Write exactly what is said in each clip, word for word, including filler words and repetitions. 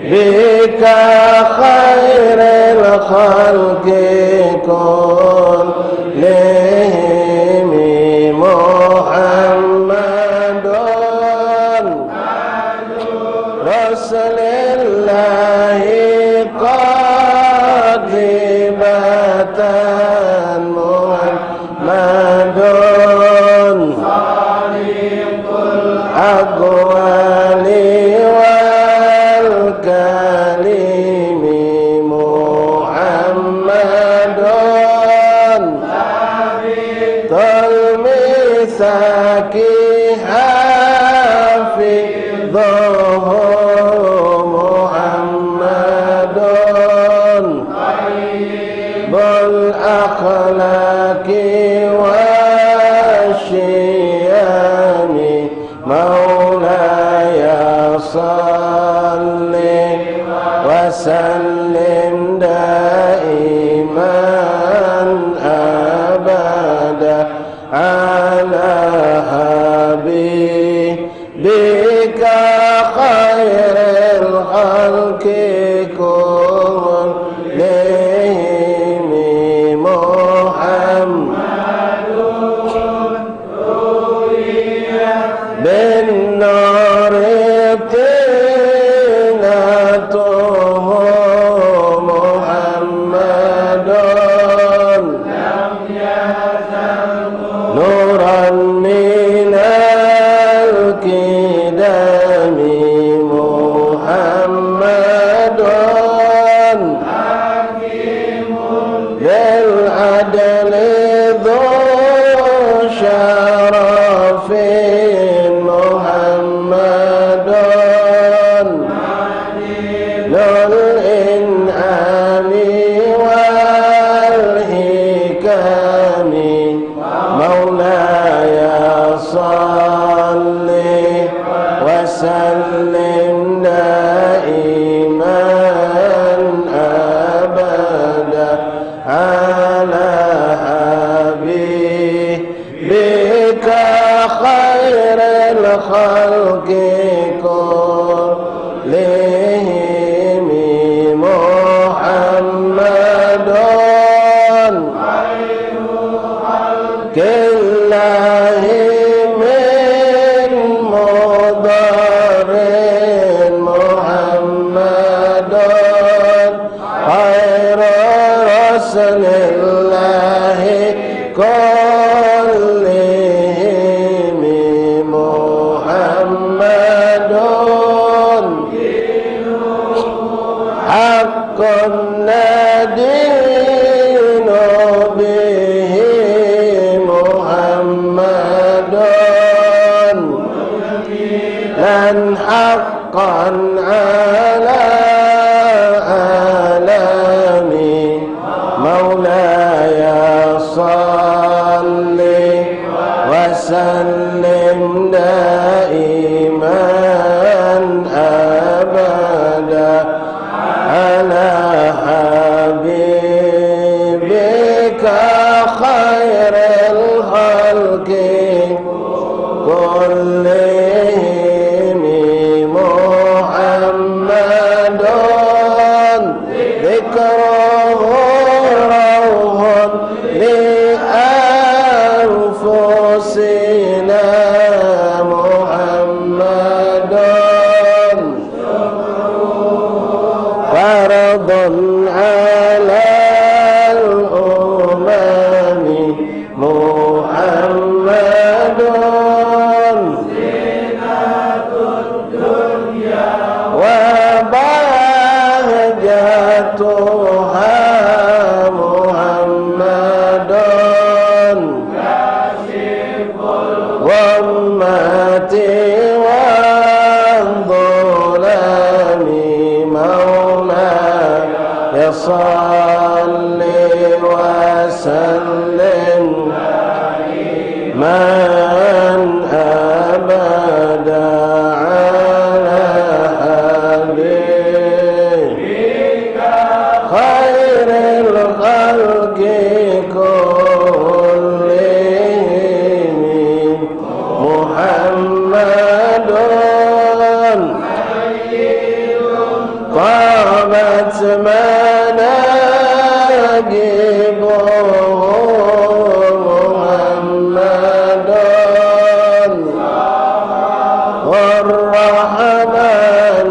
بك خير الخلق كلهم محمد رسل الله قاطبة محمد أقوال والكلم محمد ذو الميثاق حافظه محمد طيب الأخلاق والشيم مولاي صل وسلم دائما أبدا على حبيبك خير الخلق كلهم محمد بالنور طينته محمد نورا من القدم محمد بالعدل ذو شرف محمد ذو الإنعام والحكم مولاي صل وسلم دائما أبدا على حبيبك خير الخلق كلهم محمد كالله من مضر محمد خير رسل الله كلهم محمد حق ندين به محمد لن حقا على عالم مولاي صل وسلم دائما أبدا على حبيبك خير الخلق كلهم محمد ذكره روح لأنفسنا محمد فرض على الأمم محمد وبهجتها محمد غمة والظلام مولاي صل وسلم من أبدا على حبيبك خير الخلق كلهم محمد طابت مناقبه محمد والرحمن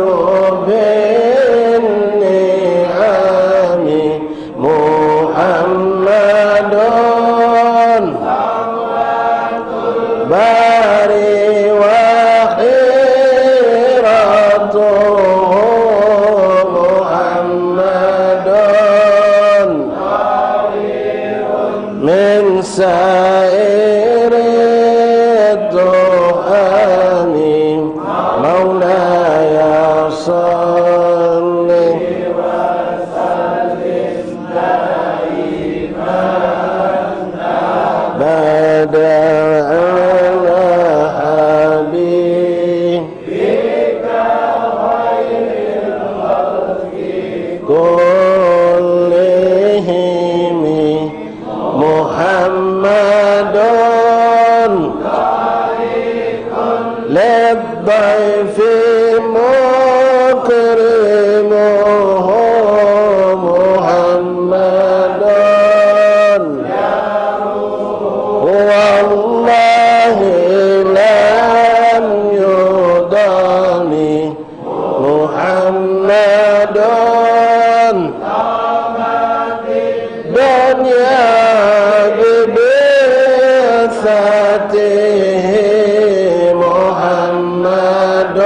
بالنعم محمد بري وخيرته محمد من سائر التهم. مولاي صل أبدا على حبيبك خير الخلق كلهم محمد للضيف مكرمه محمد والله لم يضل محمد دنيا ببعثته محمد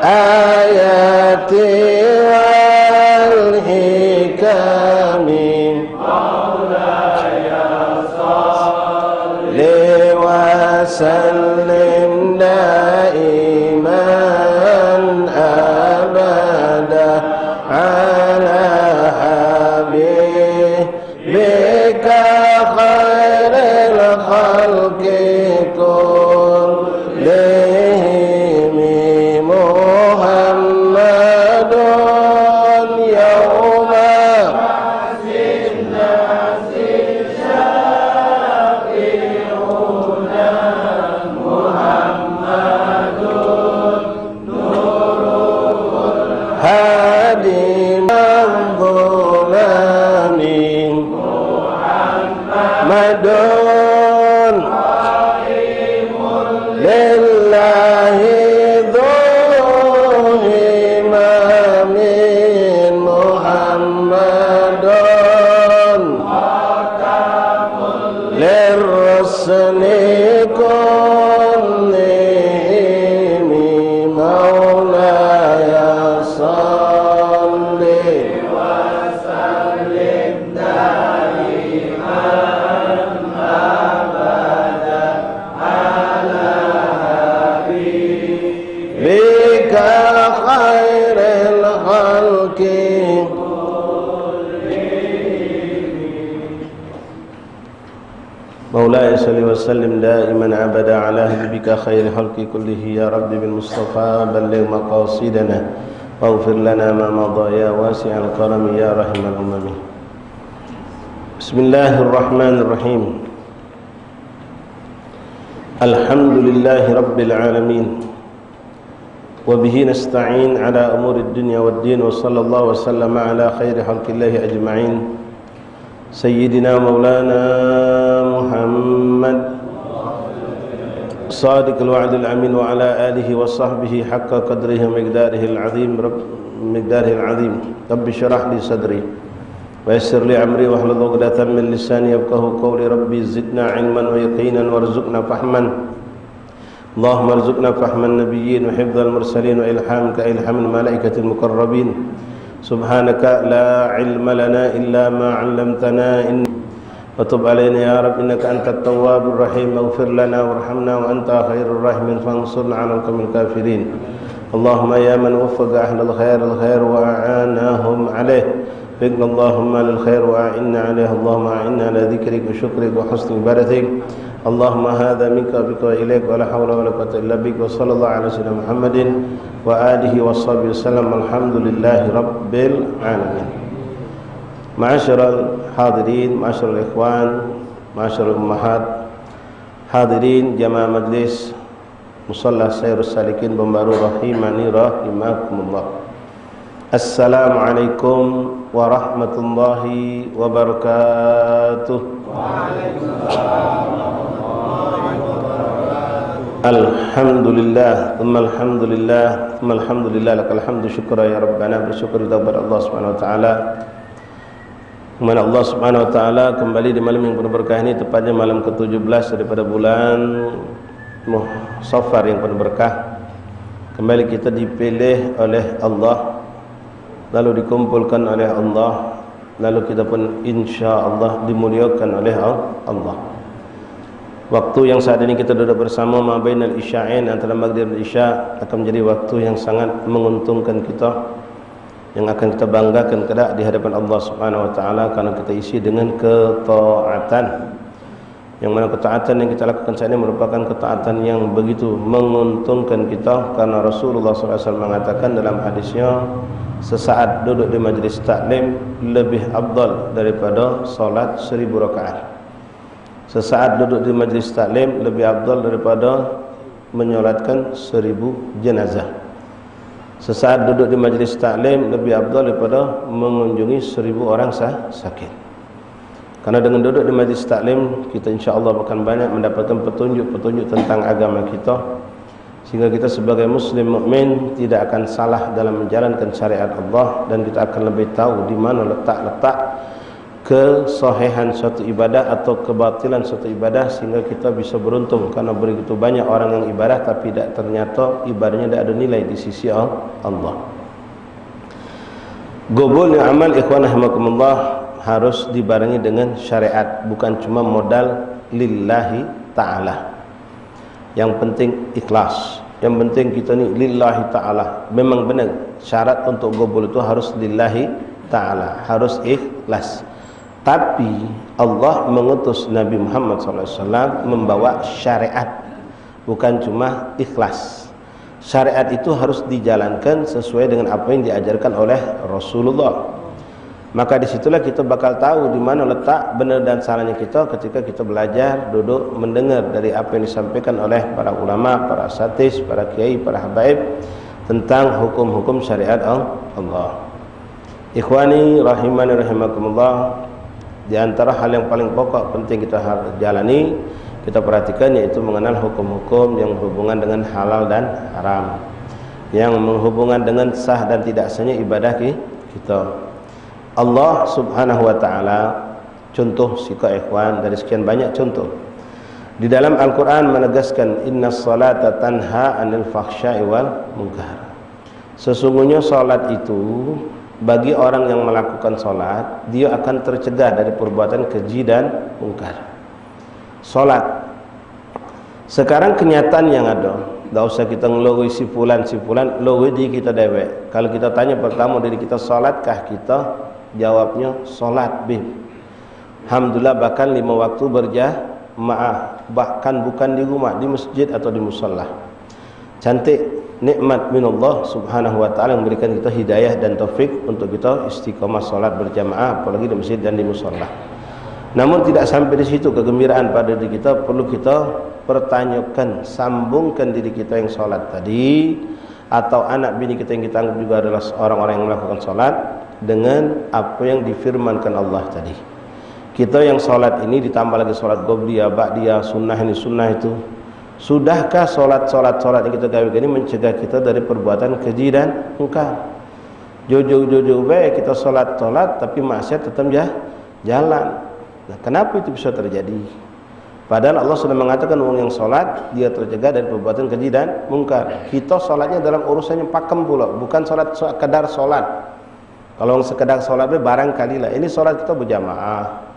آيات والحكم. صل وسلم دائما أبدا على حبيبك خير الخلق كلهم محمد يوم هادي من ظلم محمد لله ذو همم محمد للرسل كلهم مولاي صل وسلم دائما أبدا على حبيبك خير الخلق مولاي صل وسلم دائما أبدا على حبيبك خير خلق كله يا رب بالمصطفى بلغ مقاصدنا واغفر لنا ما مضى يا واسع الكرم يا رحيم الأمم. بسم الله الرحمن الرحيم. الحمد لله رب العالمين. وبه نستعين على أمور الدنيا والدين، وصلى الله وسلم على خير خلق الله أجمعين، سيدنا مولانا محمد صادق الوعد الأمين، وعلى آله وصحبه حق قدره ومقداره العظيم. رب، مقداره العظيم. رب اشرح لي صدري ويسر لي أمري واحلل عقدة من لساني يفقهوا قولي. رب زدنا علما ويقينا وارزقنا فهما. اللهم ارزقنا فهم النبيين وحفظ المرسلين وإلهامك إلهام الملائكة المقربين. سبحانك لا علم لنا إلا ما علمتنا إن-، وتب علينا يا رب إنك أنت التواب الرحيم. اغفر لنا وارحمنا وأنت خير الراحمين فانصرنا على القوم الكافرين. اللهم يا من وفق أهل الخير الخير وأعانهم عليه، وفقنا اللهم للخير وأعنا عليه. اللهم أعنا على ذكرك وشكرك وحسن عبادتك. اللهم هذا منك وبك وإليك ولا حول ولا قوة إلا بك. وصلى الله على سيدنا محمد وآله وصحبه وسلم. الحمد لله رب العالمين. معاشر الحاضرين، معاشر الإخوان، معاشر الأمهات، حاضرين جماعة مجلس Musalla Sairus Salikin Pembaru rahimani rahimakumullah. Assalamualaikum warahmatullahi wabarakatuh. Alhamdulillah, tsumma alhamdulillah, tsumma alhamdulillah, lakal hamdu syukra ya Rabbana, bersyukur kita kepada Allah Subhanahu wa taala. Mana Allah Subhanahu wa taala kembali di malam yang penuh berkah ini, tepatnya malam ketujuh belas daripada bulan Muh-, Safar yang penuh berkah. Kembali kita dipilih oleh Allah, lalu dikumpulkan oleh Allah, lalu kita pun insya Allah dimuliakan oleh Al-, Allah. Waktu yang saat ini kita duduk bersama, ma bainal isya'ain, antara maghrib dan isya, akan menjadi waktu yang sangat menguntungkan kita, yang akan kita banggakan kelak di hadapan Allah Subhanahu wa taala, karena kita isi dengan ketaatan. Yang mana ketaatan yang kita lakukan saat ini merupakan ketaatan yang begitu menguntungkan kita, karena Rasulullah sallallahu alaihi wasallam mengatakan dalam hadisnya, sesaat duduk di majlis taklim lebih afdal daripada salat seribu rakaat. Sesaat duduk di majlis taklim lebih afdal daripada menyolatkan seribu jenazah. Sesaat duduk di majlis taklim lebih afdal daripada mengunjungi seribu orang sa-, sakit. Karena dengan duduk di majlis taklim, kita insya Allah akan banyak mendapatkan petunjuk-petunjuk tentang agama kita, sehingga kita sebagai muslim mukmin tidak akan salah dalam menjalankan syariat Allah, dan kita akan lebih tahu di mana letak-letak kesohihan suatu ibadah atau kebatilan suatu ibadah, sehingga kita bisa beruntung karena begitu banyak orang yang ibadah tapi dak, ternyata ibadahnya dak ada nilai di sisi Al-, Allah. Gobol ni amal, ikhwan rahimakumullah, harus dibarengi dengan syariat, bukan cuma modal lillahi ta'ala. Yang penting ikhlas. Yang penting kita ni lillahi ta'ala. Memang benar, syarat untuk gobol itu harus lillahi ta'ala, harus ikhlas. Tapi Allah mengutus Nabi Muhammad sallallahu alaihi wasallam membawa syariat, bukan cuma ikhlas. Syariat itu harus dijalankan sesuai dengan apa yang diajarkan oleh Rasulullah. Maka di situlah kita bakal tahu di mana letak benar dan salahnya kita ketika kita belajar, duduk, mendengar dari apa yang disampaikan oleh para ulama, para asatiz, para kiai, para habaib tentang hukum-hukum syariat Al-, Allah. Ikhwani rahimani rahimakumullah, di antara hal yang paling pokok penting kita har-, jalani, kita perhatikan, yaitu mengenal hukum-hukum yang berhubungan dengan halal dan haram, yang menghubungan dengan sah dan tidak sahnya ibadah ki-, kita. Allah Subhanahu wa taala, contoh sikok, ikhwan, dari sekian banyak contoh. Di dalam Al-Quran menegaskan, "Inna salata tanha anil fahsya'i wal munkar." Sesungguhnya salat itu, bagi orang yang melakukan salat, dia akan tercegah dari perbuatan keji dan mungkar. Salat. Sekarang kenyataan yang ada, dak usah kita ngeloroi si fulan, si fulan, loroi diri kita dewek. Kalau kita tanya pertama diri kita, salatkah kita? Jawabnya, salat, bin. Alhamdulillah, bahkan lima waktu berjamaah, bahkan bukan di rumah, di masjid atau di musala. Cantik nikmat minallah Subhanahu wa taala yang memberikan kita hidayah dan taufik untuk kita istiqamah salat berjamaah, apalagi di masjid dan di musala. Namun, tidak sampai di situ kegembiraan pada diri kita, perlu kita pertanyakan, sambungkan diri kita yang salat tadi, atau anak bini kita yang kita anggap juga adalah orang-orang yang melakukan salat, dengan apa yang difirmankan Allah tadi. Kita yang salat ini ditambah lagi salat qobliyah, ba'diyah, sunnah ini, sunnah itu. Sudahkah salat, salat, salat yang kita gawe ini mencegah kita dari perbuatan keji dan mungkar? Jujur-jujur bae kita salat, salat, tapi maksiat tetap ja-, jalan. Nah, kenapa itu bisa terjadi? Padahal Allah sudah mengatakan, wong yang salat, dia tercegah dari perbuatan keji dan mungkar. Kita salatnya dalam urusan yang pakem pula, bukan salat sekadar salat. Kalau wong sekadar salat be, barangkali lah. Ini salat kita berjamaah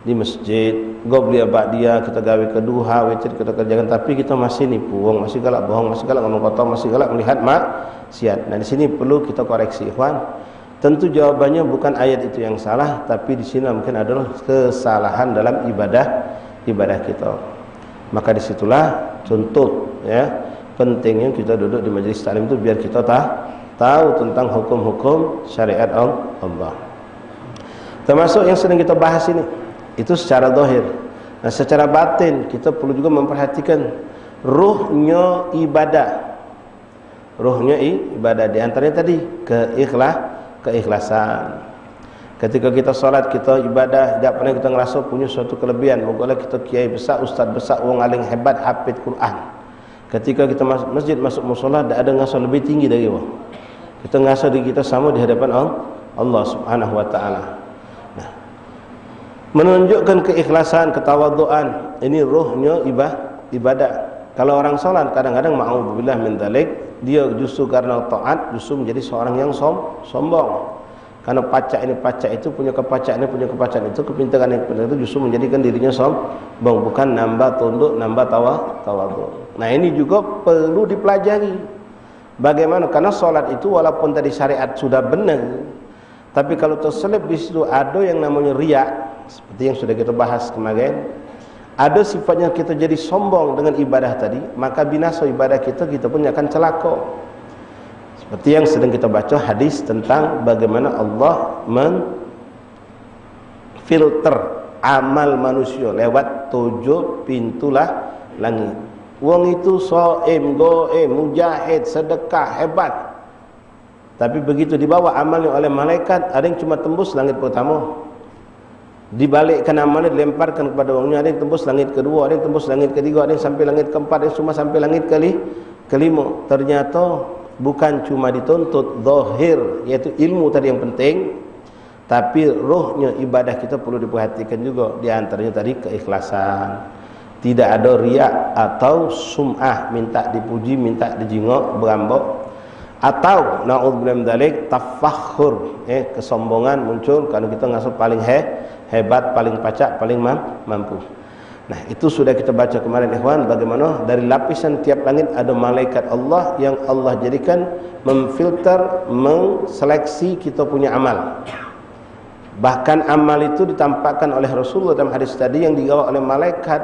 di masjid, qobliyah ba'diyah, kita gawe ke duha, witir kita kerjakan, tapi kita masih nipu wong, masih galak bohong, masih galak ngomong kotor, masih galak melihat maksiat. Nah, di sini perlu kita koreksi, ikhwan. Tentu jawabannya bukan ayat itu yang salah, tapi di sini mungkin adalah kesalahan dalam ibadah, ibadah kita. Maka di situlah contoh, ya, pentingnya kita duduk di majelis taklim itu, biar kita ta-, tahu tentang hukum-hukum syariat Al-, Allah. Termasuk yang sering kita bahas ini, itu secara zahir. Nah, secara batin kita perlu juga memperhatikan Ruhnyo ibadah. Ruhnyo i-, ibadah, di antaranya tadi keikhlas, keikhlasan. Ketika kita salat, kita ibadah, dak pernah kita ngeraso punya suatu kelebihan. Mogalah kita kiai besak, ustaz besak, wong alim hebat, hafid Quran. Ketika kita masuk masjid, masuk musola, dak ada ngeraso lebih tinggi dari wong. Kita ngeraso diri kita sama di hadapan Al-, Allah Subhanahu wa Taala. Nah, menunjukkan keikhlasan, ketawaduan, ini ruhnyo iba-, ibadah. Kalau orang salat, kadang-kadang, ma'udzubillah min dzalik, dia justru karena taat, justru menjadi seorang yang som-, sombong. Karena pacak ini, pacak itu, punya kepacak ini, punya kepacak itu, kepintaran ini, kepintaran itu, justru menjadikan dirinya sombong, bukan nambah tunduk, nambah tawa-, tawaduk. Nah, ini juga perlu dipelajari. Bagaimana? Karena salat itu walaupun tadi syariat sudah benar, tapi kalau terselip di situ ada yang namanya riak, seperti yang sudah kita bahas kemarin, ada sifatnya kita jadi sombong dengan ibadah tadi, maka binasa ibadah kita, kita pun akan celaka. Seperti yang sedang kita baca hadis tentang bagaimana Allah menfilter amal manusia lewat tujuh pintu lah langit. Wong itu soim, goim, mujahid, sedekah, hebat. Tapi begitu dibawa amalnya oleh malaikat, ada yang cuma tembus langit pertama. Dibalikkan amalnya, dilemparkan kepada wongnya, ada yang tembus langit kedua, ada yang tembus langit ketiga, ada yang sampai langit keempat, ada yang cuma sampai langit keli-, kelima. Ternyata bukan cuma dituntut zahir, yaitu ilmu tadi yang penting, tapi ruhnya ibadah kita perlu diperhatikan juga, di antaranya tadi keikhlasan. Tidak ada riak atau sum'ah, minta dipuji, minta dijingok, berambok. Atau, naudzubillah min dzalik, tafakhur, eh, kesombongan muncul karena kita ngasuh paling he-, hebat, paling pacak, paling mam-, mampu. Nah, itu sudah kita baca kemarin, ikhwan, bagaimana dari lapisan tiap langit ada malaikat Allah yang Allah jadikan memfilter, mengseleksi kita punya amal. Bahkan amal itu ditampakkan oleh Rasulullah dalam hadis tadi yang dibawa oleh malaikat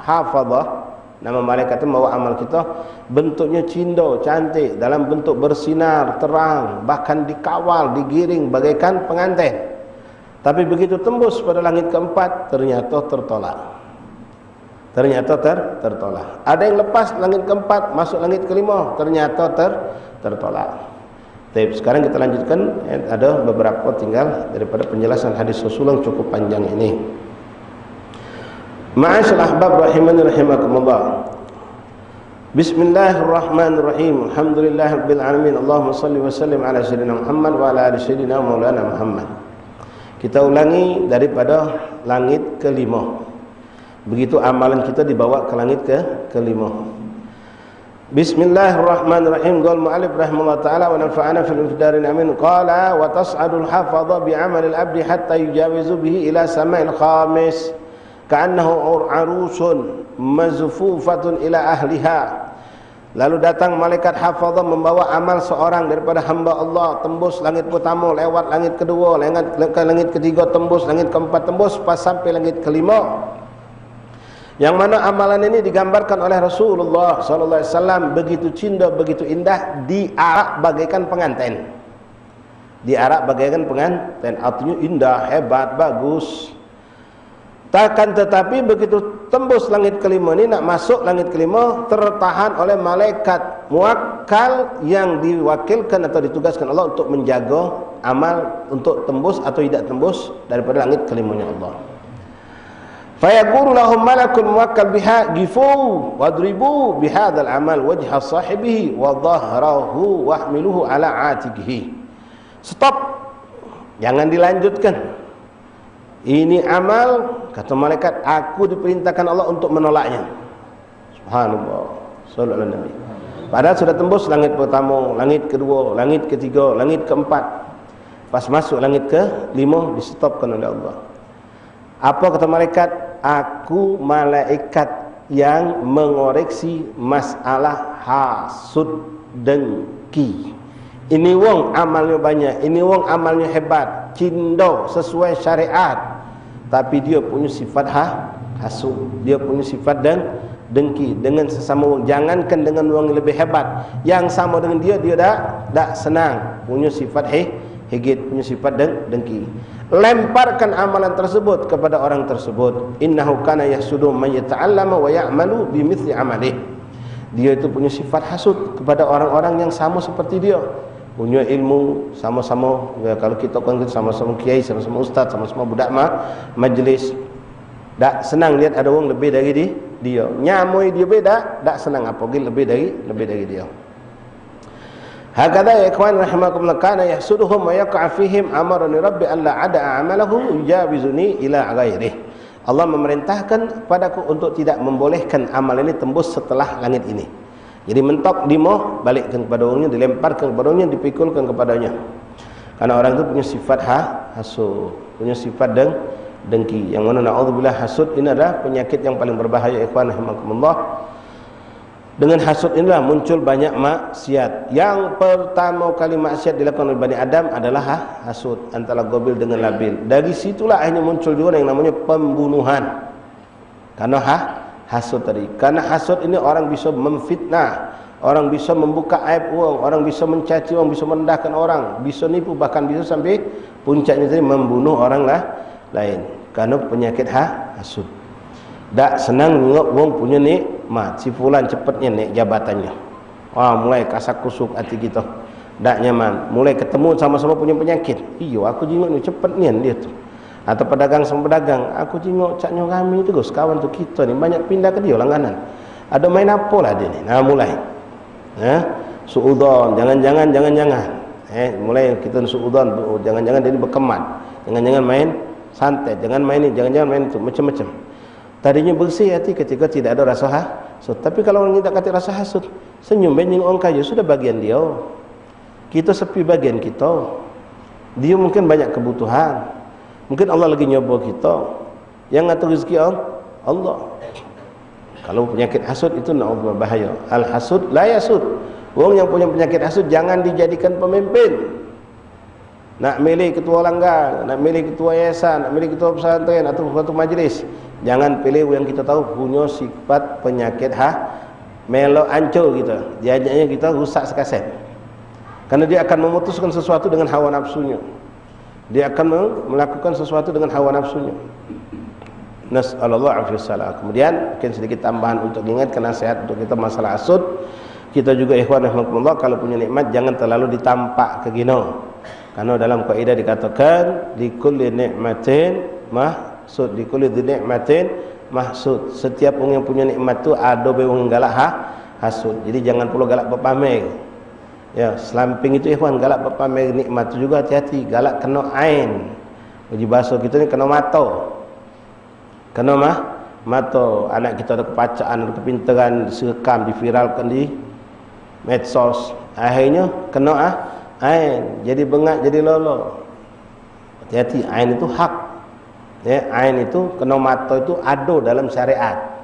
hafazah. Nama malaikat itu membawa amal kita, bentuknya cindo, cantik, dalam bentuk bersinar, terang, bahkan dikawal, digiring bagaikan pengantin. Tapi begitu tembus pada langit keempat, ternyata tertolak. Ternyata ter-, tertolak. Ada yang lepas langit keempat, masuk langit kelima, ternyata ter-, tertolak. Baik, sekarang kita lanjutkan, eh, ada beberapa tinggal daripada penjelasan hadis Rasulullah yang cukup panjang ini. Ma'asyiral ahbab rahimani rahimakumullah. Bismillahirrahmanirrahim. Alhamdulillahirabbil alamin. Allahumma shalli wa sallim ala sayyidina Muhammad wa ala ali sayyidina maulana Muhammad. Kita ulangi daripada langit kelima. Begitu amalan kita dibawa ke langit ke kelima. Bismillahirrahmanirrahim. Qala mu'allif rahimahullah ta'ala wa nafa'ana fil darin amin. Qala wa tas'adul hafadha bi amalil abdi hatta yujawizu bihi ila sama'il khamis. Ka'annahu ur-, arusun mazfufatun ila ahliha. Lalu datang malaikat hafadha membawa amal seorang daripada hamba Allah, tembus langit pertama, lewat langit kedua, lewat ke langit ketiga, tembus langit keempat, tembus pas sampai langit kelima. Yang mana amalan ini digambarkan oleh Rasulullah sallallahu alaihi wasallam, begitu cinta, begitu indah, diarak bagaikan pengantin. Diarak bagaikan pengantin, artinya indah, hebat, bagus. Takkan tetapi begitu tembus langit kelima ni, nak masuk langit kelima, tertahan oleh malaikat muakkal yang diwakilkan atau ditugaskan Allah untuk menjaga amal untuk tembus atau tidak tembus daripada langit kelimanya Allah. Fayaqulu lahum malakul muwakkal biha, "Qifu wadribu bihadzal amal wajha sahibihi wa dhahrahu wahmiluhu ala atiqihi." Stop. Jangan dilanjutkan. Ini amal, kata malaikat, aku diperintahkan Allah untuk menolaknya. Subhanallah. Sallallahu alaihi Nabi. Padahal sudah tembus langit pertama, langit kedua, langit ketiga, langit keempat. Pas masuk langit kelima, disetopkan oleh Allah. Apa kata malaikat? Aku malaikat yang mengoreksi masalah hasud, dengki. Ini wong amalnya banyak, ini wong amalnya hebat, cindo sesuai syariat. Tapi dia punya sifat ha-, hasud, dia punya sifat deng-, dengki dengan sesama wong. Jangankan dengan wong yang lebih hebat, yang sama dengan dia, dia dak, dak senang. Punya sifat he-, higit, punya sifat deng-, dengki. Lemparkan amalan tersebut kepada orang tersebut. Innahu kana yahsudu man yata'allama wa ya'malu bimithli amalih. Dia itu punya sifat hasud kepada orang-orang yang sama seperti dia. Punya ilmu, sama-sama, ya, kalau kita kan sama-sama kiai, sama-sama ustaz, sama-sama budak ma-, majlis. Dak senang lihat ada orang lebih dari di, dia. Nyamoi dia be dak, dak senang apalagi lebih dari, lebih dari dia. Hakadha ya ikhwan rahimakumullah, kana yahsuduhum wa yaqa fihim, amarani Rabbi alla ada amalahu yujawizuni ila ghairih. Allah memerintahkan padaku untuk tidak membolehkan amal ini tembus setelah langit ini. Jadi mentok dimo, balikkan kepada orangnya, dilemparkan kepada orangnya, dipikulkan kepadanya. Karena orang itu punya sifat ha, hasud, punya sifat deng, dengki. Yang mana naudzubillah, hasud ini adalah penyakit yang paling berbahaya, ikhwan rahimakumullah. Dengan hasud inilah muncul banyak maksiat. Yang pertama kali maksiat dilakukan oleh Bani Adam adalah ha-, hasud antara Qabil dengan Labil. Dari situlah akhirnya muncul juga yang namanya pembunuhan. Karena ha-, hasud tadi. Karena hasud ini orang bisa memfitnah, orang bisa membuka aib orang, orang bisa mencaci orang, bisa merendahkan orang, bisa nipu, bahkan bisa sampai puncaknya tadi membunuh orang lah, lain. Karena penyakit ha-, hasud. Dak senang nengok wong punya nikmat. Si fulan cepetnya naik jabatannya. Wah, mulai kasak kusuk hati kita. Dak nyaman. Mulai ketemu sama-sama punya penyakit. Iyo, aku jingok ni cepet nian dia tu. Atau pedagang sama pedagang, aku jingok caknyo rami terus kawan tu kita ni. Banyak pindah ke dia langganan. Ada main apa lah dia ni? Nah, mulai. Ya, suudon, jangan-jangan, jangan-jangan. Eh, mulai kita suudon, jangan-jangan dia ni berkemat. Jangan-jangan main santet, jangan main ni, jangan-jangan main tu, macam-macam. Tadinya bersih hati ketika tidak ada rasa hasud. Tapi kalau orang tidak kata rasa hasud, senyum be nengok orang kaya, sudah bagian dia. Kita sepi bagian kita. Dia mungkin banyak kebutuhan. Mungkin Allah lagi nyoba kita. Yang ngatur rezeki Al-, Allah. Kalau penyakit hasud itu naudzubillah bahaya. Al-hasud la yasud. Wong yang punya penyakit hasud jangan dijadikan pemimpin. Nak milih ketua langgar, nak milih ketua yayasan, nak milih ketua pesantren atau suatu majlis, jangan pilih yang kita tahu punya sifat penyakit ha, melok hancur kita. Diajaknya kita rusak sekaset. Karena dia akan memutuskan sesuatu dengan hawa nafsunya. Dia akan me-, melakukan sesuatu dengan hawa nafsunya. Nas'alullah afiyah salam. Kemudian, mungkin sedikit tambahan untuk diingatkan nasihat untuk kita masalah hasud. Kita juga ikhwan rahimakumullah, kalau punya nikmat jangan terlalu ditampak ke gino. Karena dalam kaidah dikatakan, "Likulli nikmatin mahsud, likulli dzi nikmatin mahsud." Setiap orang yang punya nikmat tu ada be orang galak ha-, hasud. Jadi jangan pula galak berpamer. Ya, selamping itu ikhwan, galak bepamer nikmat tu juga hati-hati, galak kena ain. Uji bahasa kita ni kena mato. Kena mah, mato. Anak kita ada kepacaan, ada kepinteran, direkam, diviralkan di medsos. Akhirnya kena ah, ain, jadi bengak, jadi lolo. Hati-hati, ain itu hak. Ya, ain itu kena mato itu ada dalam syariat.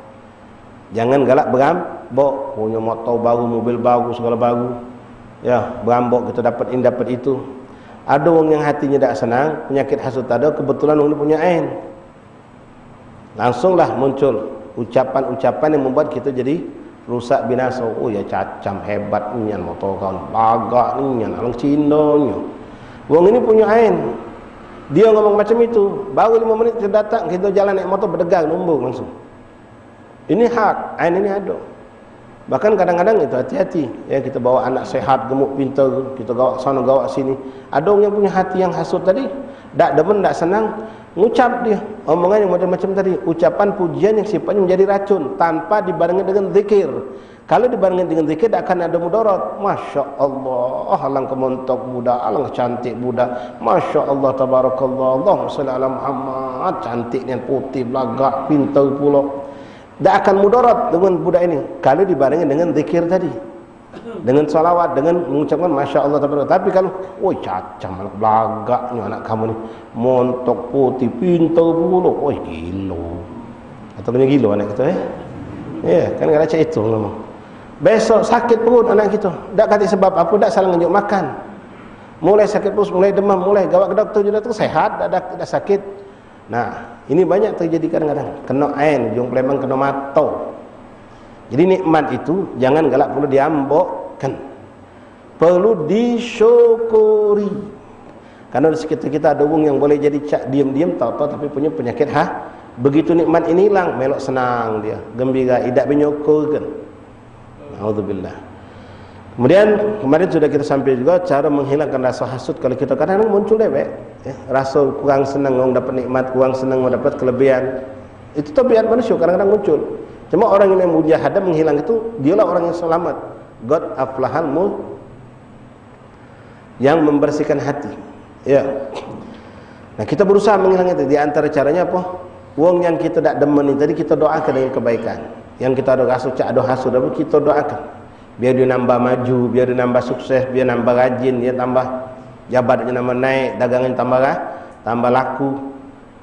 Jangan galak berambok, punya motor baru, mobil baru, segala baru. Ya, berambok kita dapat ini, dapat itu. Ada orang yang hatinya tak senang, penyakit hasud ada, kebetulan orang ni punya ain. Langsunglah muncul ucapan-ucapan yang membuat kita jadi rusak binasa. "Oh ya, cacam hebat nian motor kau, bagak nian, alang Cina nian." Wong ini punya ain. Dia ngomong macam itu, baru lima menit kita datang, kita jalan naik motor, berdegar, nombor langsung. Ini hak, ain ini ada. Bahkan kadang-kadang itu hati-hati. Ya, kita bawa anak sehat, gemuk, pintar, kita gawak sana, gawak sini. Ada orang yang punya hati yang hasud tadi, dak demen, dak senang, ngucap dia. Omongan yang macam-macam tadi, ucapan pujian yang sifatnya menjadi racun tanpa dibarengi dengan zikir. Kalau dibarengi dengan zikir, dak akan ada mudarat. Masya Allah, alang kemontok budak, alang cantik budak. Masya Allah, tabarakallah, Allahumma shalli ala Muhammad. Cantik nian, putih belagak, pintar pula. Dak akan mudarat dengan budak ini kalau dibarengi dengan zikir tadi. Dengan salawat, dengan mengucapkan masya Allah, tabarakallah. Tapi kalau, "Woi, cacam anak belagaknya anak kamu ni. Montok putih, pintar pula. Woi, gila." Atau punya gila anak kita, eh? Ya, kan kalau cak itu ngomong. Besok sakit perut anak kita. Dak kati sebab apa, dak salah ngenjuk makan. Mulai sakit perut, mulai demam, mulai gawak ke doktor, juga tu sehat, dak, dak, dak sakit. Nah, ini banyak terjadi kadang-kadang. Kena ain, ujung Palembang kena mato. Jadi nikmat itu jangan galak perlu diambokkan. Perlu disyukuri. Karena di sekitar kita ada orang yang boleh jadi cak diam-diam, tahu-tahu tapi punya penyakit ha. Begitu nikmat ini hilang, melok senang dia, gembira, idak menyukurkan. Naudzubillah. Kemudian kemarin sudah kita sampai juga cara menghilangkan rasa hasud kalau kita kadang-kadang muncul dewek, ya, rasa kurang senang orang dapat nikmat, kurang senang orang dapat kelebihan. Itu tabiat manusia kadang-kadang muncul. Cuma orang yang mujahadah menghilang itu dialah orang yang selamat. Qad aflahal mu yang membersihkan hati. Ya. Nah, kita berusaha menghilangkan itu. Di antara caranya apa? Wong yang kita dak demen ni tadi kita doakan dengan kebaikan. Yang kita ada rasa cak ada hasud apa kita doakan. Biar dia nambah maju, biar dia nambah sukses, biar nambah rajin, dia tambah jabatannya nambah naik, dagangan tambah ra-, tambah laku.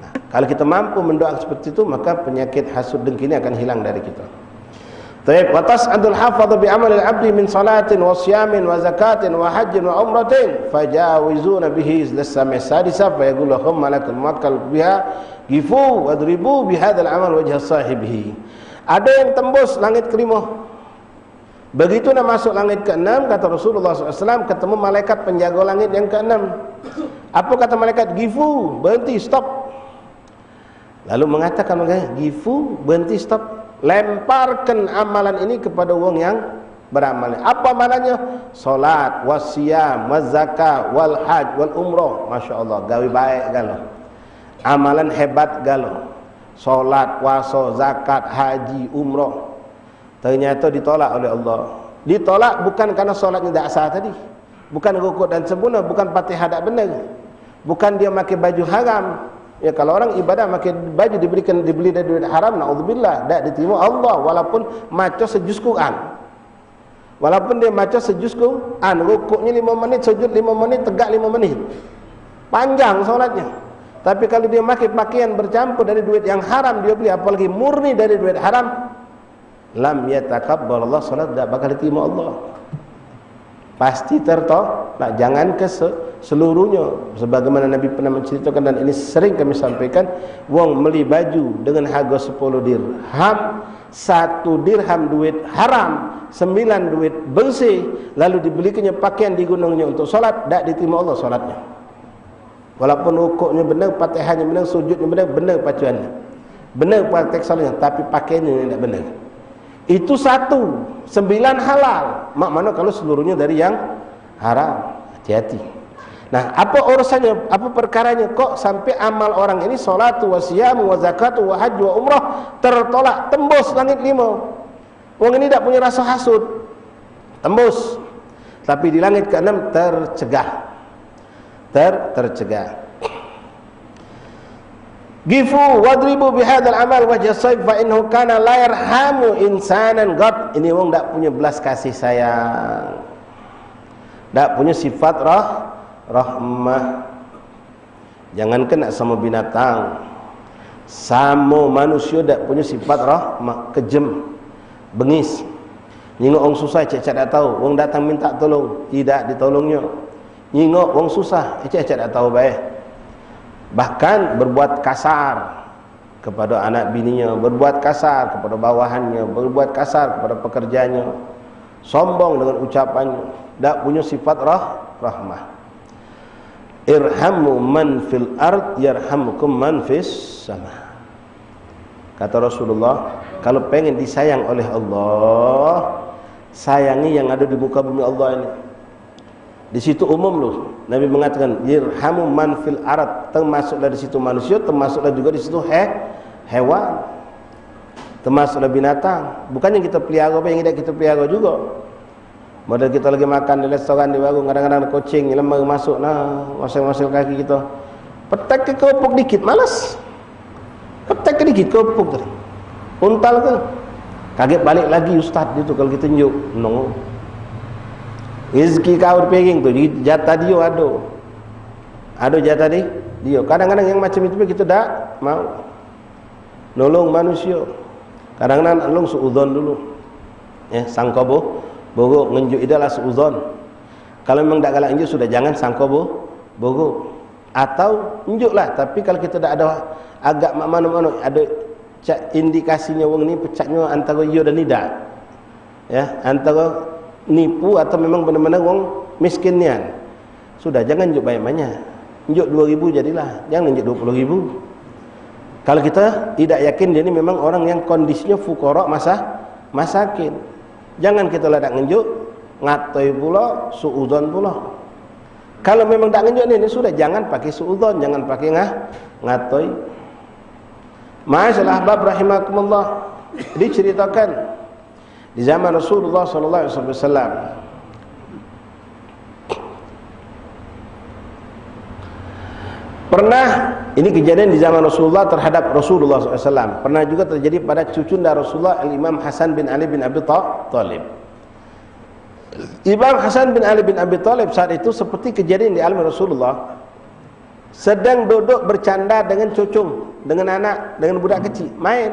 Nah, kalau kita mampu mendoakan seperti itu, maka penyakit hasud dengki ini akan hilang dari kita. Taib, wa tas'adul hafadha bi amalil abdi min salatin wa siyamin wa zakatin wa hajjin wa umratin fajawizuna bihi lis samai sadisa fa yaqulu lahum malakul muwakkal biha gifu wadribu bihadzal amal wajha sahibihi. Ada yang tembus langit kelima. Begitu nak masuk langit keenam, kata Rasulullah sallallahu alaihi wasallam, ketemu malaikat penjaga langit yang keenam. Apa kata malaikat? Gifu, berhenti, stop. Lalu mengatakan malaikat, gifu, berhenti, stop. Lemparkan amalan ini kepada wong yang beramal. Apa amalannyo? Salat, wasiyam, wazaka, wal haj, wal umrah. Masya Allah, gawe baik galo. Amalan hebat galo. Salat, puasa, zakat, haji, umrah. Ternyata ditolak oleh Allah. Ditolak bukan karena solatnya dak sah tadi. Bukan rukuk dan sempurna, bukan Fatihah dak benar. Bukan dia pakai baju haram. Ya, kalau orang ibadah pakai baju dibelikan, dibeli dari duit haram, naudzubillah, dak diterima Allah walaupun maca sejus Quran. Walaupun dia maca sejus Quran, rukuknya lima menit, sujud lima menit, tegak lima menit. Panjang solatnya. Tapi kalau dia pakai pakaian bercampur dari duit yang haram dia beli, apalagi murni dari duit haram, lam yataqabbalallahu salat, dak bakal diterima Allah. Pasti tertolak. Jangan ke se-, seluruhnya. Sebagaimana Nabi pernah menceritakan, dan ini sering kami sampaikan, wong meli baju dengan harga sepuluh dirham, satu dirham duit haram, sembilan duit bersih, lalu dibelikannya pakaian di gunungnya untuk solat, dak diterima Allah solatnya. Walaupun rukuknya benar, Fatihahnya benar, sujudnya benar, benar pacuannya. Benar praktek solatnya, tapi pakaiannya yang tidak benar. Itu satu, sembilan halal. Mak mana kalau seluruhnya dari yang haram? Hati-hati. Nah, apa urusannya, apa perkaranya kok sampai amal orang ini, salatu wa siyamu wa zakatu wa hajju wa umrah, tertolak, tembus langit lima? Wong ini dak punya rasa hasud. Tembus. Tapi di langit keenam tercegah. Ter-, tercegah. Gifu wadribu bihadzal amal wajha saib fa innahu kana la yarhamu insanan qat. Ini wong dak punya belas kasih sayang. Dak punya sifat rah-, rahmah. Jangankan nak samo binatang, samo manusia dak punyo sifat rahmah, kejem, bengis. Nyingok wong susah cak-cak dak tau, wong datang minta tolong, idak ditolongnyo. Nyingok wong susah, cak-cak dak tau bae. Bahkan berbuat kasar kepada anak bininyo, berbuat kasar kepada bawahannya, berbuat kasar kepada pekerjanya, sombong dengan ucapannya, dak punyo sifat rah-, rahmah. Irhamu man fil ard yarhamkum man fis sama. Kata Rasulullah, kalau pengen disayang oleh Allah, sayangi yang ada di muka bumi Allah ini. Di situ umum loh. Nabi mengatakan, "Irhamu man fil ard." Termasuklah di situ manusia, termasuklah juga di situ he-, hewan. Termasuklah binatang. Bukan yang kita pelihara, apa yang tidak kita pelihara juga. Model kita lagi makan di restoran, di warung, kadang-kadang ada kucing lemah masuk, nah, ngosel-ngosel kaki kita. Petek ke kerupuk dikit, malas. Petek ke dikit kerupuk tadi. Untal ke? Kaget balik lagi ustaz dia tu kalau kita njuk. No. Rezeki kau di piring tu, di jatah dia ada. Ada jatah di dia. Kadang-kadang yang macam itu pun kita dak mau. Nolong manusia. Kadang-kadang nak nolong suudzon dulu. Ya, sangka bo-, buruk, ngenjuk ida lah suudzon. Kalau memang dak galak ngenjuk, sudah, jangan sangka bo-, buruk. Atau enjuk lah, tapi kalau kita dak ada agak mak mano-mano, ada cak indikasinyo wong ni pecaknyo antara iyo dan idak. Ya, antara nipu atau memang benar-benar wong miskin nian. Sudah, jangan njuk banyak-banyak. Njuk dua ribu jadilah, jangan njuk dua puluh ribu. Kalau kita tidak yakin dia ni memang orang yang kondisinya fuqara masa-, masakin. Jangan kita lah dak ngenjuk, ngatoi pulo, suudzon pulo. Kalau memang dak ngenjuk ni, ni sudah, jangan pakai suudzon, jangan pakai ngah, ngatoi. Ma'asyiral ahbab rahimakumullah, diceritakan di zaman Rasulullah sallallahu alaihi wasallam. Pernah, ini kejadian di zaman Rasulullah terhadap Rasulullah sallallahu alaihi wasallam. Pernah juga terjadi pada cucunda Rasulullah, Al-Imam Hasan bin Ali bin Abi Tha-, Thalib. Imam Hasan bin Ali bin Abi Thalib saat itu seperti kejadian di alam Rasulullah, sedang duduk bercanda dengan cucung, dengan anak, dengan budak kecil, main.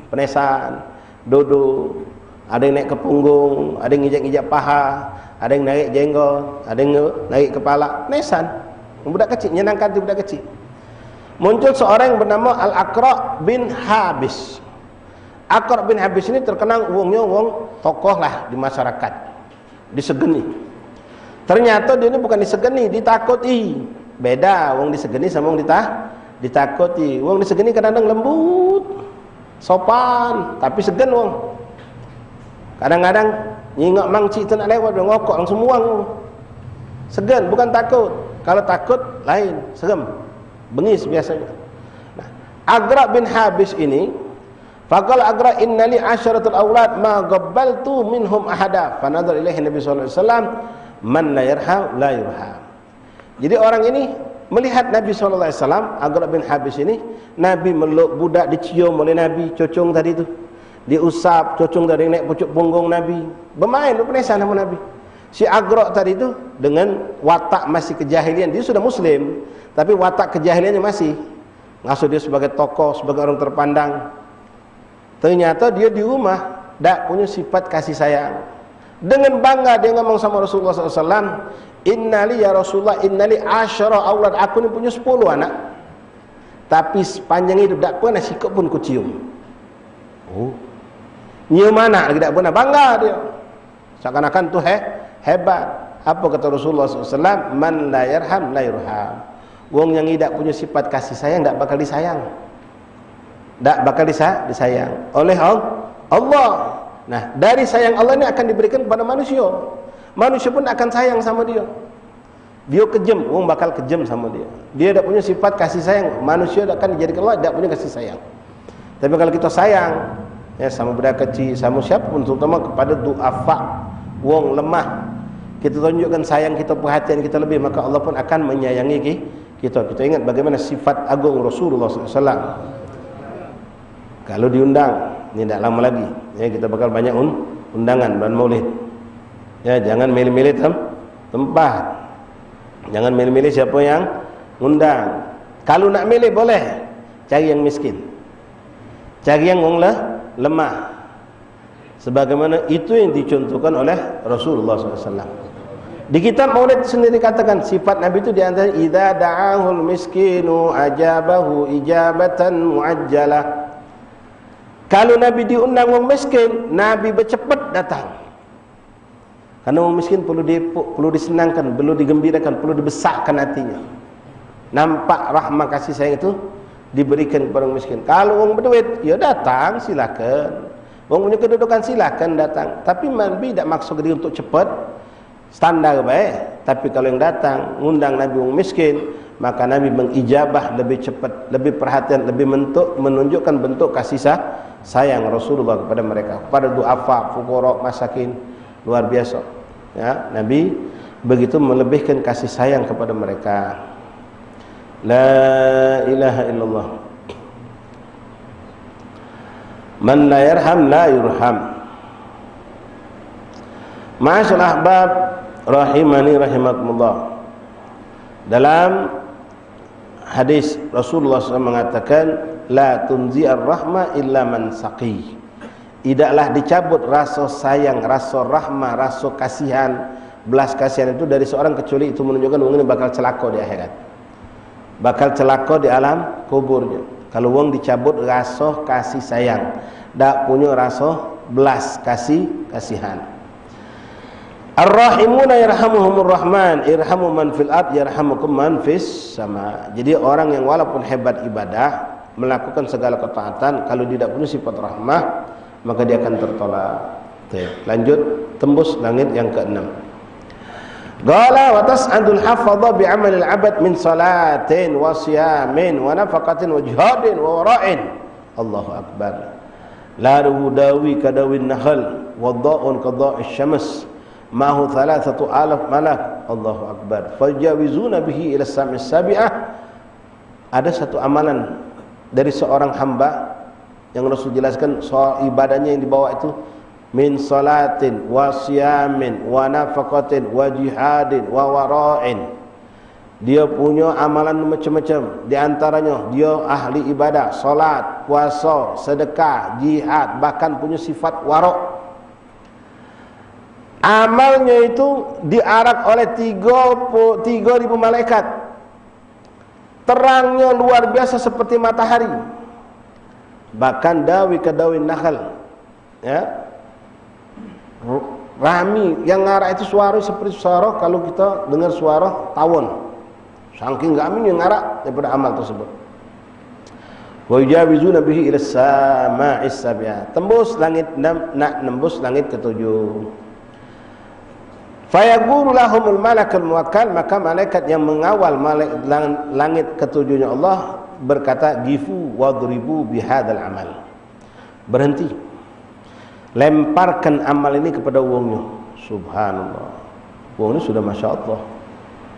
Penesan, duduk, ada yang naik ke punggung, ada yang ngijak-ngijak paha, ada yang naik jenggot, ada yang naik kepala. Penesan. Budak kecil, nyenangkan hati budak kecil. Muncul seorang yang bernama Al-Aqra bin Habis. Aqra bin Habis ini terkenal wongnyo wong tokoh lah di masyarakat. Disegeni. Ternyata dia ni bukan disegeni, ditakuti. Beda wong disegeni sama wong dita-, ditakuti. Wong disegeni kadang-kadang lembut, sopan, tapi segen wong. Kadang-kadang nyingok mangcik tu nak lewat, dia ngokok langsung muang. Segen, bukan takut. Kalau takut, lain, serem. Bengis biasanya. Nah, Aqra bin Habis ini, faqala Aqra, "Innali asyaratul aulad ma qabbaltu minhum ahada." Fanadhar ilaihi Nabi sallallahu alaihi wasallam, "Man la yarham la yurham." Jadi orang ini melihat Nabi sallallahu alaihi wasallam, Aqra bin Habis ini, Nabi meluk budak, dicium oleh Nabi, cucung tadi tu. Diusap, cucung tadi naik pucuk punggung Nabi. Bermain, berpenesan sama Nabi. Si Aqra tadi tu dengan watak masih kejahilian, dia sudah muslim, tapi watak kejahiliannya masih. Ngasuh dia sebagai tokoh, sebagai orang terpandang. Ternyata dia di rumah dak punya sifat kasih sayang. Dengan bangga dia ngomong sama Rasulullah sallallahu alaihi wasallam, "Innali ya Rasulullah, innali asyara aulad, aku ni punya sepuluh anak. Tapi sepanjang hidup dak pernah sikok pun kucium." Oh. Nyium anak lagi dak pernah, bangga dia. Seakan-akan tu he-, hebat. Apa kata Rasulullah sallallahu alaihi wasallam? "Man la yarham la yurham." Wong yang idak punya sifat kasih sayang dak bakal disayang. Dak bakal disa-, disayang oleh Al-, Allah. Nah, dari sayang Allah ni akan diberikan kepada manusia. Manusia pun akan sayang sama dia. Dia kejem, wong bakal kejem sama dia. Dia dak punya sifat kasih sayang. Manusia dak akan dijadikan Allah, dak punya kasih sayang. Tapi kalau kita sayang, ya, sama budak kecil, sama siapa pun, terutama kepada duafa, wong lemah, kita tunjukkan sayang kita, perhatian kita lebih, maka Allah pun akan menyayangi ki-, kita. Kita ingat bagaimana sifat agung Rasulullah sallallahu alaihi wasallam. Kalau diundang, ni dak lama lagi, ya, kita bakal banyak un-, undangan bulan Maulid. Ya, jangan milih-milih tem-, tempat. Jangan milih-milih siapa yang ngundang. Kalau nak milih, boleh. Cari yang miskin. Cari yang wong le-, lemah. Sebagaimana itu yang dicontohkan oleh Rasulullah sallallahu alaihi wasallam. Di kitab Maulid sendiri katakan, sifat Nabi itu di antara, "Idza da'ahul miskinu ajabahu ijabatan muajjalah." Kalau Nabi diundang wong miskin, Nabi becepet datang. Karena wong miskin perlu diepuk, perlu disenangkan, perlu digembirakan, perlu dibesarkan hatinya. Nampak rahmah kasih sayang itu diberikan kepada wong miskin. Kalau wong berduit, ya datang, silakan. Wong punya kedudukan, silakan datang. Tapi Nabi dak maksa dia untuk cepat, standar bae. Tapi kalau yang datang ngundang Nabi wong miskin, maka Nabi mengijabah lebih cepat, lebih perhatian, lebih mentuk, menunjukkan bentuk kasih sa-, sayang Rasulullah kepada mereka, kepada duafa, fuqara, masakin. Luar biasa. Ya, Nabi begitu melebihkan kasih sayang kepada mereka. La ilaha illallah. Man la yarham la yurham. Ma'asyiral ahbab rahimani rahimakumullah. Dalam hadis Rasulullah sallallahu alaihi wasallam mengatakan, "La tunzi'ar rahma illa man saqi." Idaklah dicabut rasa sayang, rasa rahmah, rasa kasihan, belas kasihan itu dari seorang kecuali itu menunjukkan wong ini bakal celaka di akhirat. Bakal celaka di alam kuburnya. Kalau wong dicabut rasa kasih sayang, dak punya rasa belas kasih, kasihan. Ar-rahimuna yarhamuhumur rahman, irhamu man fil ard yarhamukum man fis sama. Jadi orang yang walaupun hebat ibadah, melakukan segala ketaatan, kalau dia tidak punya sifat rahmah, maka dia akan tertolak. Lanjut, tembus langit yang keenam. Qala wa tas'adul hafadha bi amalil abad min salatin wa siyamin wa nafaqatin wa jihadin wa wara'in. Allahu Akbar. La dawi kadawin nahal wa dha'un kadha'i syams. Ma'ahu thalathatu alaf malak. Allahu Akbar. Fayujawizuna bihi ila samai sabi'ah. Ada satu amalan dari seorang hamba yang Rasul jelaskan soal ibadahnya yang dibawa itu, min salatin wa siyamin wa nafaqatin wa jihadin wa wara'in. Dia punya amalan macam-macam. Di antaranya, dia ahli ibadah, salat, puasa, sedekah, jihad, bahkan punya sifat wara'. Amalnya itu diarak oleh tiga pu-, tiga ribu malaikat. Terangnya luar biasa seperti matahari. Bahkan dawi ke dawi nahal. Ya. Ru-, rami yang ngarak itu suara seperti suara kalau kita dengar suara tawon. Saking raminya ngarak daripada amal tersebut. Wa yujawizuna bihi ila sama'is sabi'ah. Tembus langit enam, nak nembus langit ketujuh. Fayaqulu lahumul malakul muwakkal, maka malaikat yang mengawal malaik lang-, langit ketujuhnya Allah berkata, "Qifu wadribu bihadzal amal." Berhenti. Lemparkan amal ini kepada wongnyo. Subhanallah. Wong ni sudah masya Allah.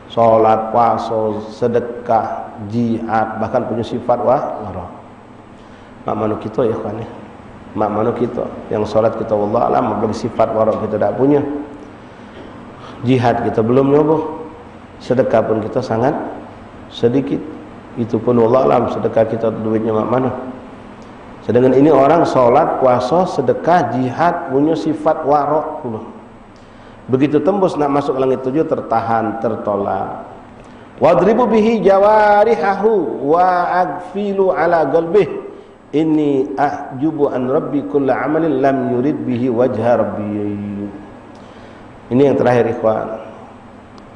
Salat, puasa, sedekah, jihad, bahkan punya sifat wa-, wara. Mak mano kito, ya, ikhwan, ya? Mak mano kito? Yang salat kito, wallah alam, apalagi sifat wara kito dak punya. Jihad kito belum nyobo. Sedekah pun kito sangat sedikit. Itu pun, wallah alam, sedekah kito duitnya mak mano. Sedangkan ini orang salat, puasa, sedekah, jihad, punya sifat wara pulo. Begitu tembus nak masuk langit tujuh, tertahan, tertolak. Wadribu bihi jawarihahu wa agfilu ala qalbih. Inni ahjubu an rabbi kulla amalin lam yurid bihi wajha rabbi. Ini yang terakhir, ikhwan.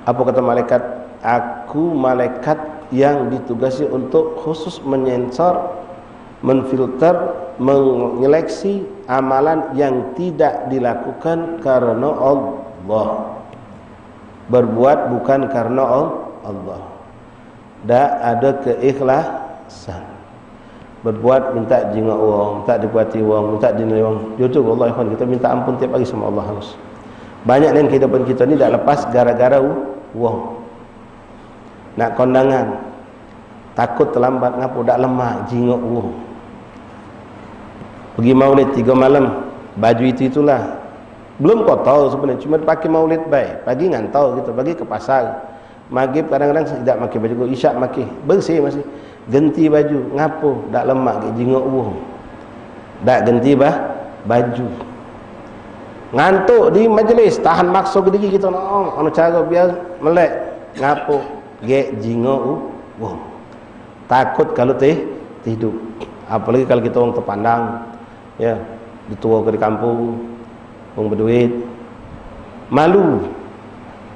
Apa kata malaikat? Aku malaikat yang ditugasi untuk khusus menyensor, menfilter, menyeleksi amalan yang tidak dilakukan karena Allah. Berbuat bukan karena Al-, Allah. Dak ada keikhlasan. Berbuat minta jingok wong, minta dipuati wong, minta dinilai wong. Jujur, Allah, ikhwan, kita minta ampun tiap hari sama Allah harus. Banyak nian kehidupan kita ni dak lepas gara-gara u-, wong. Nak kondangan, takut terlambat, ngapo? Dak lemak, jingok wong. Pergi maulid tiga malam, baju itu-itulah. Belum kotor sebenarnya, cuma pakai maulid bae. Pagi ngantau gitu, pagi ke pasar. Maghrib kadang-kadang tidak pakai baju, isyak pakai. Bersih masih. Ganti baju, ngapo? Dak lemak, gek jingok wong. Dak ganti bah, baju. Ngantuk di majlis, tahan makso ke diri kita, no, anu cara biar melek. Ngapo? Gek jingok wong. Takut kalau teh tidur. Apalagi kalau kita orang terpandang, ya, dituo ke di kampung, wong beduit, malu.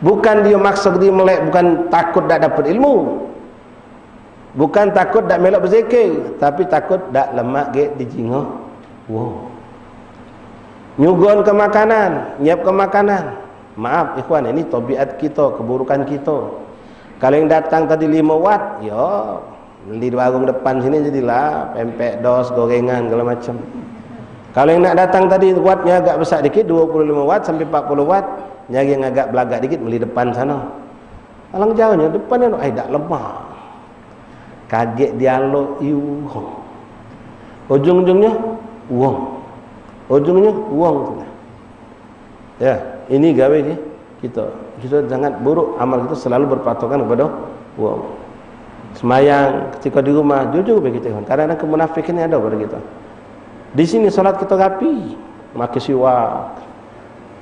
Bukan dia maksa dia melek, bukan takut dak dapat ilmu, bukan takut dak melok berzikir, tapi takut dak lemak gek dijingok. Wow. Nyugon ke makanan, nyiap ke makanan. Maaf, ikhwan, ini tabiat kita, keburukan kita. Kalau yang datang tadi lima watt, yo, beli di warung depan sini jadilah, pempek, dos, gorengan, segala macam. Kalau yang nak datang tadi wattnya agak besar dikit, dua puluh lima watt sampai empat puluh watt, nyari yang agak belagak dikit, beli depan sana. Alang jauhnya, depan anu, ai, dak lemak. Kagek dialog, iu. Ujung-ujungnya, wong. Ujungnya, wong tu lah. Ya, ini gawe ki-, kita. Kita sangat buruk, amal kita selalu berpatokan kepada wong. Semayang, ketika di rumah, jujur bagi kita. Kadang-kadang kemunafikan ni ada pada kita. Di sini salat kita rapi, makai siwak.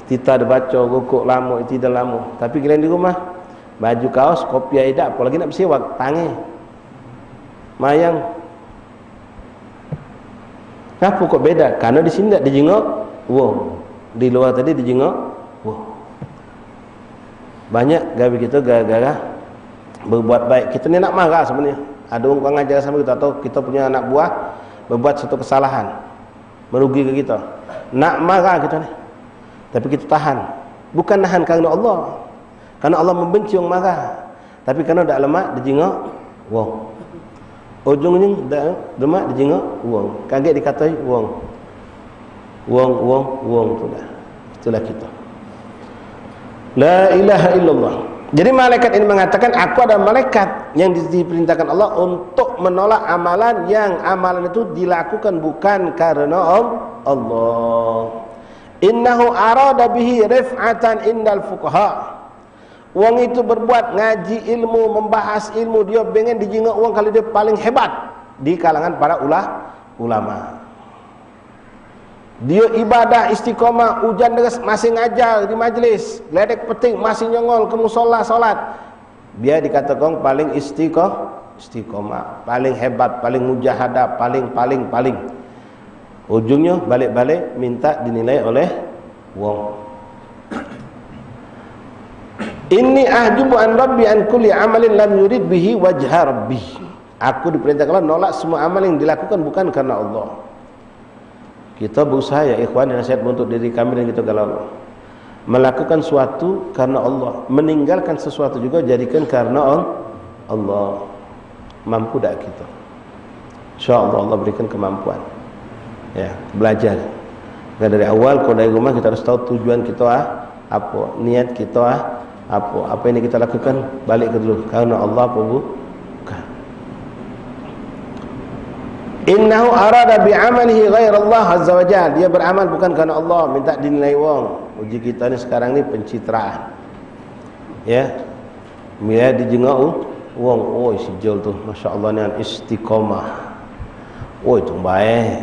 Tita dibaca, rukuk lama, itidal lama. Tapi giliran di rumah, baju kaos, kopiah idak, apalagi nak besiwak, tangan. Mayang. Ngapo kok beda? Karena di sini dak dijingok wong. Di luar tadi dijingok wong. Banyak gawe kita gara-gara berbuat baik. Kita ni nak marah sebenarnya. Ada orang kurang ajar sama kita atau kita punya anak buah berbuat satu kesalahan, merugikan kita. Nak marah kita ni. Tapi kita tahan. Bukan nahan karena Allah. Karena Allah membenci orang marah. Tapi karena dak lemak dijingok wong. Ujungnya dak lemak dijingok wong. Kagek dikatai wong. Wong, wong, wong tu dah. Itulah kita. La ilaha illallah. Jadi malaikat ini mengatakan, aku ada malaikat yang di- diperintahkan Allah untuk menolak amalan yang amalan itu dilakukan bukan karena Al- Allah. Innahu arada bihi rif'atan indal fuqaha. Wong itu berbuat ngaji ilmu, membahas ilmu, dia pengen dijingok wong kalau dia paling hebat di kalangan para ula- ulama. Dia ibadah istiqomah, ujan deras masih ngajar di majlis, ledek peting masih nyongol ke musola solat. Dia dikatakan paling istiqo- istiqomah, paling hebat, paling mujahadah, paling, paling, paling. Ujungnya balik-balik minta dinilai oleh wong. Inni ahjubu an rabbi an kulli amalin lam yurid bihi wajha rabbi. Aku diperintahkan Allah nolak semua amal yang dilakukan bukan karena Allah. Kita berusaha ya ikhwan, nasihat untuk diri kami dan kita kalau Allah. Melakukan suatu karena Allah, meninggalkan sesuatu juga jadikan karena Al- Allah. Mampu dak kita? Insya Allah Allah berikan kemampuan. Ya, belajar. Maka dari awal kalau dari rumah kita harus tahu tujuan kita ah, apa, niat kita ah, apa, apa ini kita lakukan balik ke dulu karena Allah apa bukan. Innahu arada bi amalihi ghairallah azza wa jalla. Dia beramal bukan karena Allah, minta dinilai wong. Uji kita ni sekarang ni pencitraan. Ya. Bila dijenguk wong, oi sijol tu, masya Allah nian istiqomah. Oi tu bae.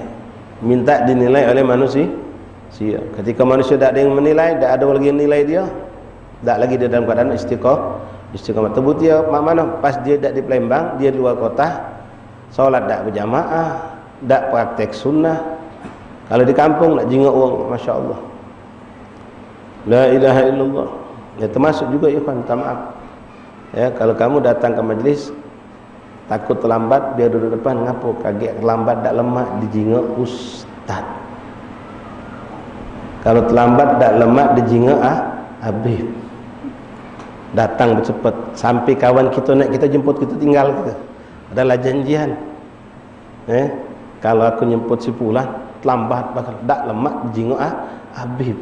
Minta dinilai oleh manusia. Sia. Ketika manusia dak ada yang menilai, dak ada lagi yang nilai dia, dak lagi dia dalam keadaan istiqo- istiqomah. Terbukti ya, mak mana? Pas dia dak di Palembang, dia di luar kota, solat dak berjamaah, dak praktek sunnah. Kalau di kampung nak jingok wong, masya Allah. La ilaha illallah. Ya termasuk juga ikhwan, minta maaf. Ya, kalau kamu datang ke majlis takut terlambat, biar duduk depan, ngapo? Kagek terlambat dak lemak dijingok ustaz. Kalau terlambat dak lemak dijingok ah, habib. Datang becepet, sampai kawan kita nak kita jemput kita tinggal kita. Adalah janjian. Eh, kalau aku nyemput si pulan, terlambat bakal dak lemak dijingok ah, habib.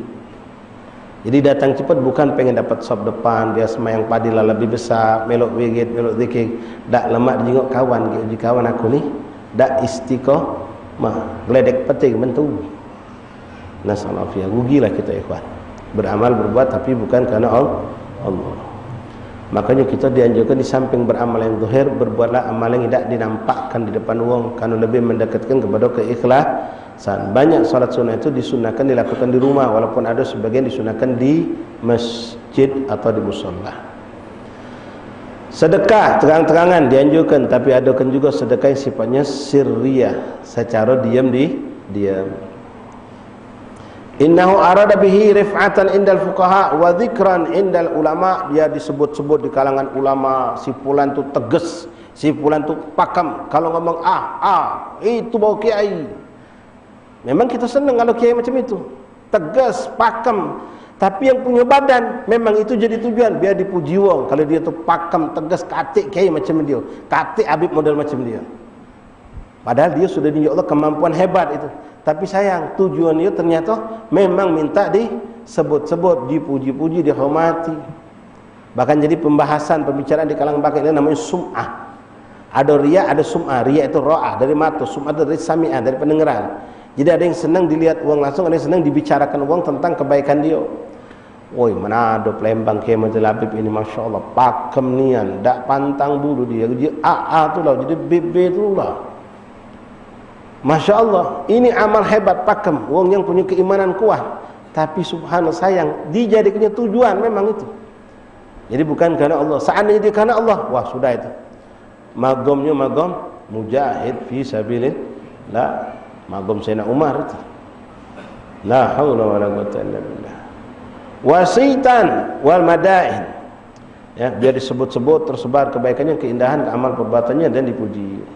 Jadi datang cepat bukan pengen dapat sop depan, dia semayang padilah lebih besar, melok wirid, melok zikir, dak lemak dijingok kawan, uji kawan aku ni dak istiqomah, geledek peting mentu. Nasallahu fiha, rugilah kita ikhwan. Beramal berbuat tapi bukan karena Al- Allah. Makanya kita dianjurkan di samping beramal yang zahir, berbuatlah amal yang tidak dinampakkan di depan wong, karena lebih mendekatkan kepada keikhlasan. Banyak salat sunnah itu disunahkan dilakukan di rumah, walaupun ada sebagian disunahkan di masjid atau di musala. Sedekah terang-terangan dianjurkan, tapi adakan juga sedekah yang sifatnya sirriyah, secara diam di diam. Innahu arada bihi rif'atan indal fuqaha wa dzikran indal ulama. Dia disebut-sebut di kalangan ulama, si pulan tu tegas, si pulan tu pakem. Kalau ngomong ah, ah, itu bau kiai. Memang kita senang kalau kiai macam itu. Tegas, pakem. Tapi yang punya badan, memang itu jadi tujuan. Biar dipuji wong. Kalau dia tu pakem, tegas, katik kiai macam dia. Katik habib model macam dia. Padahal dia sudah ditunjuk Allah kemampuan hebat itu. Tapi sayang, tujuan dia ternyata memang minta disebut-sebut, dipuji-puji, dihormati. Bahkan jadi pembahasan, pembicaraan di kalangan bakat ini namanya sum'ah. Ada riya, ada sum'ah. Riya itu ra'ah dari mata, sum'ah itu dari sami'ah, dari pendengaran. Jadi ada yang senang dilihat wong langsung, ada yang senang dibicarakan wong tentang kebaikan dia. Woi, mana ada Palembang kiai model Habib ini, masya Allah, pakem nian, dak pantang bulu dia, dia A A tu lah, jadi B B tu lah. Masya Allah, ini amal hebat pakem, wong yang punya keimanan kuat. Tapi subhanallah sayang, dijadikannya tujuan memang itu. Jadi bukan karena Allah. Seandainya dia karena Allah, wah sudah itu. Magomnya magom mujahid fi sabilillah. Magom Sayyidina Umar itu. La haula wala quwwata illa billah. Wasitan wal madain. Ya, biar disebut-sebut, tersebar kebaikannya, keindahan amal perbuatannya dan dipuji.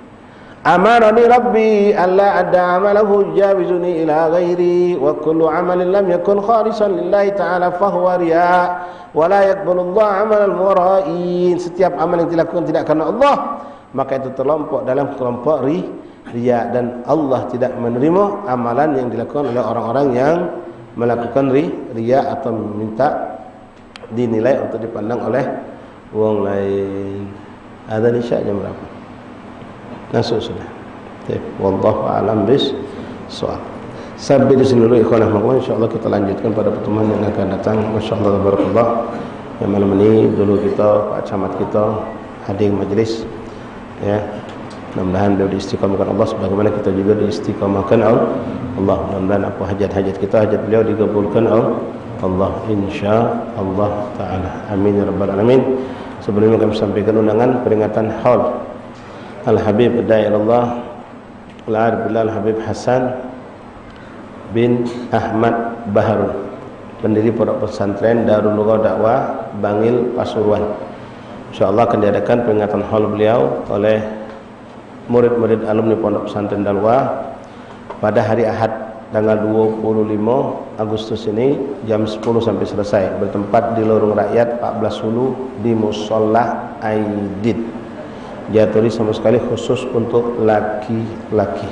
Amarani Rabbi alla adda amalahu yujawizuni ila ghairi, wa kullu amalin lam yakun khalisan lillahi ta'ala fahuwa riya, wa la yaqbalullahu amalal mura'in. Setiap amal yang dilakukan tidak karena Allah, maka itu terlompok dalam kelompok ri-, riya, dan Allah tidak menerima amalan yang dilakukan oleh orang-orang yang melakukan ri-, riya atau minta dinilai untuk dipandang oleh wong lain. Adzan Isya jam berapa? Masuk sudah. Oke, wallahu a'lam bis soal. Sampai di sini dulu, ikhwan, insyaallah kita lanjutkan pada pertemuan yang akan datang. Masyaallah, tabarakallah. Yang malam ini dulu kita, Pak Camat kita hadir majlis. Ya. Mudah-mudahan beliau diistiqamahkan Allah sebagaimana kita juga diistiqamahkan Al-, Allah. Mudah-mudahan apa hajat-hajat kita, hajat beliau dikabulkan Al-, Allah, insya Allah taala. Amin ya rabbal alamin. Sebelumnya kami sampaikan undangan peringatan haul Al Habib Dai ilallah Al Arif Billah Al Habib Hasan bin Ahmad Baharun, pendiri Pondok Pesantren Darul Lugah Dakwah Bangil Pasuruan. Insyaallah akan diadakan peringatan haul beliau oleh murid-murid alumni Pondok Pesantren Darul Lugah pada hari Ahad tanggal dua puluh lima Agustus ini jam sepuluh sampai selesai, bertempat di Lorong Rakyat empat belas Hulu di Musholla Aidit. Diaturi sama sekali khusus untuk laki-laki.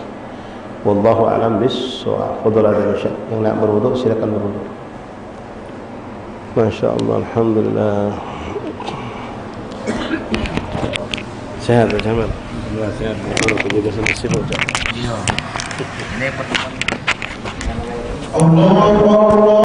Wallahu a'lam bissawab. Fadhal adzan Isya. Yang nak berwudu silakan berwudu. Masya Allah, alhamdulillah. Sehat, Pak Camat? Alhamdulillah, sehat. Baru kerja sampai sibuk, Cak. Iya. Ini pertemuan. Allahu Akbar.